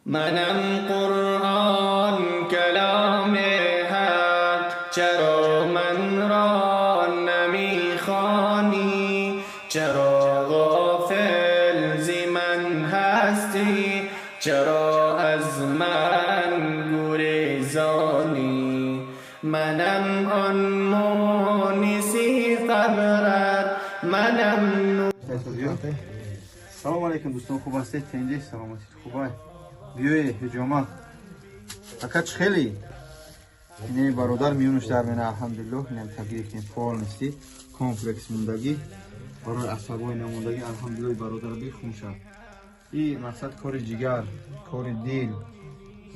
منم قرآن، کلام حق. چرا من را نمیخوانی؟ چرا غافل ز من هستی؟ چرا از من گریزانی؟ منم آن مونسی قبرت، منم. Салом алейкум, дӯстон, хуб ҳастед? Тенҷи, саломатит хубай? Биёе, ҳиҷома ака, чӣ хеле ине бародар миёнуш дар мена, алҳамдулиллоҳ, инам гирифтем, полностью комплекс мондагӣ барои асабои намондагӣ, алҳамдулиллоҳ, бародар бихун шад. И мақсад кори ҷигар, кори дил,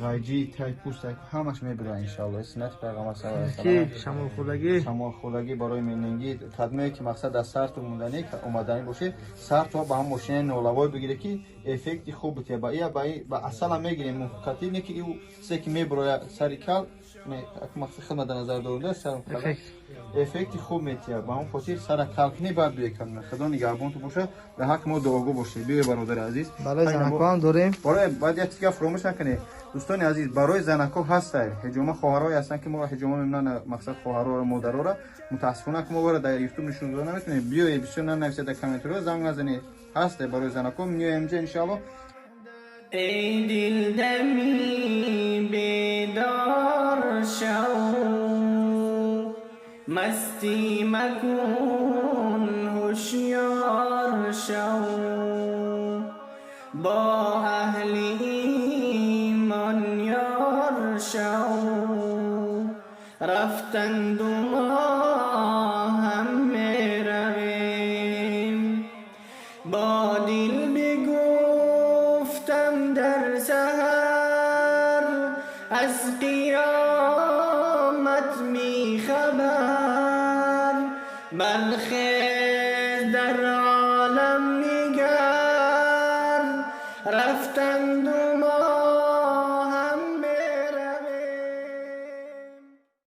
ғайҷи тай пӯст ҳамаш мебира, иншаллоҳ. Суннати пайғамбар саллаллоҳу алайҳи васаллам. Шамолхӯрдагӣ. Шамолхӯрдагӣ, барои менингит, кадмее ки мақсад дар сарту монданӣ омаданӣ бошед, сарту ба ҳам мошинаи нолавой бигире, ки эффекти хуб бития. Ба ия ба асалам мегирем муқати, не ки ю се ки меброя сари кал, мақсад хидмат дар назар доруда сар эффекти хуб метия. Ба ҳам хотир сара кал кунӣ, баъд биё кадме. Худо нигаҳбонту боша, дар ҳаққи мо дуогӯ бошед. Биё, бародари азиз. Барои занакҳоам дорем. Барои баъд як чизга фуромӯш накунед, дӯстони азиз, барои занакҳо ҳастай ҳиҷома. Хоҳарое ҳастанд, ки мо ҳиҷома мемонанд, мақсад хоҳарора, модарора. Мутаассифона, ки мо бора дар Ютуб нишон дода наметавонем. Биёед, бисёр нанависед дар комментариҳо, занг назанед, ҳастай барои занакҳо, меоем инҷа, иншааллоҳ. ای دل دمی بیدار شو، مستی مکن، هوشیار شو، با اهل ایمان یار شو. رفتند و ما هم میرویم. با دل بگفتم در سحر از قیامت بی خبر. برخیز، در عالم نگر، رفتند و ما